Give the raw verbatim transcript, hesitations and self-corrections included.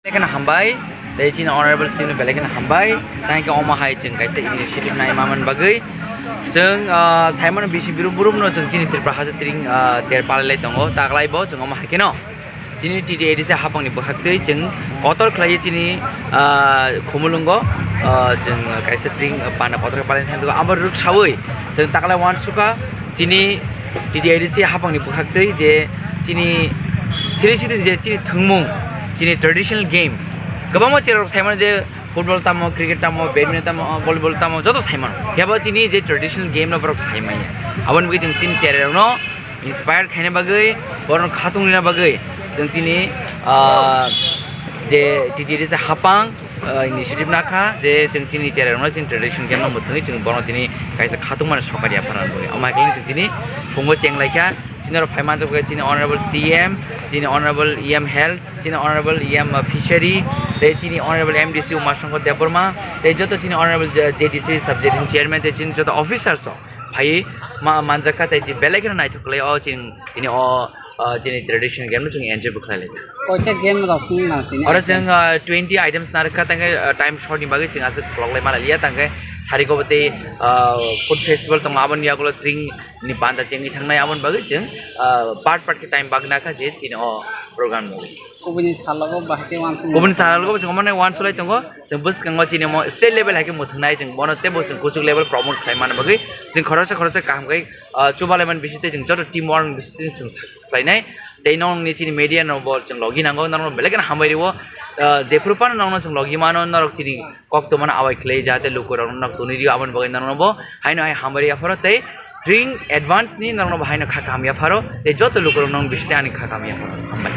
Belai kheno hambai, tei chini honorable C M no belai kheno hambai, tei hwnkhe omo hai chwng kaisa initiative nai manmani bagwi. Chwng, ah, saimano bisi brum brumno chwng chini Tripura haste tring, ah, ter palai lai tongo, taklai bo chwng omo hai kheno. Chini T T A D C hapangni bwkhaktwi chwng kotor khlaiwi chini, ah, Khumulwngo, ah, chwng kaisa tring panda kotor palai thangwi abo rwksaui chwng taklai uansukha chini T T A D C hapangni bwkhaktwi je chini thiri sidin je chini thwngmung, chini traditional game kwbangma cherok saimano je football tamo, cricket tamo, badminton tamo, volleyball tamo joto saimano. Phiya bo chini je traditional game no borok saimanya. Aboni bagwi chwng chini cherai rokno inspire khaina bagwi, borokno khatungna bagwi chwng chini, ah, je T T A D C hapang, ah, initiative nakha je chwng chini cherai rokno chini traditional game no mwthangwi chwng bono tini kaisa khatungmani sokari yapharna bagwi. Omo hai khe chwng tini phungo chenglaikha, chini oro phai manjak khe chini honorable C M, chini honorable E M health, chini honorable E M fishery, tei chini honorable M D C Umashankar Debbarma, tei joto chini honorable J D C sub J D C chairman, tei chini joto officers rok phaiwi ma manjak kha, tei belai kheno naithok khlai o chini, tini o, ah, chini traditional game no chwng enjoy bo khlai lai. Koita game rok sini na tini Oro item? Chwng, ah, twenty items narwkha, tangkhe, ah, time short ni bagwi chwng aswk khulok lai maliya, tangkhe sari kobo tei, ah, food festival tongo, aboni yagulo tring ni panda chengwi thangnai, aboni bagwi chwng, ah, part part khe time bagwi nakha je chini o program no. Kubuni salogo bahai khe uansukmung Kubuni salogo chwng omo nai uansuklai tongo, chwng bwskango chini omo state level hai khe mwthwngnai, chwng bono teibo chwng kuchuk level promote khlai mani bagwi chwng khoroksa khoroksa kaham khe, ah, chubalai mani bisingtwi chwng joto team work ni bisingtwi chwng success khlainai. Tei nokni chini media no bo chwng logi nango, norok belai kheno hambai rwo, ah, jephuru phano nokno chwng logi mano, norok chini kok tongmani awai khlai, jahate lukurok nok toni rio, aboni bagwi norokno bo haino hai hambai yapharo tei tring advance ni norokno bo haino kha kaham yapharo tei joto lukurok nok bisingtwi ani kha kaham yapharo. Hambai.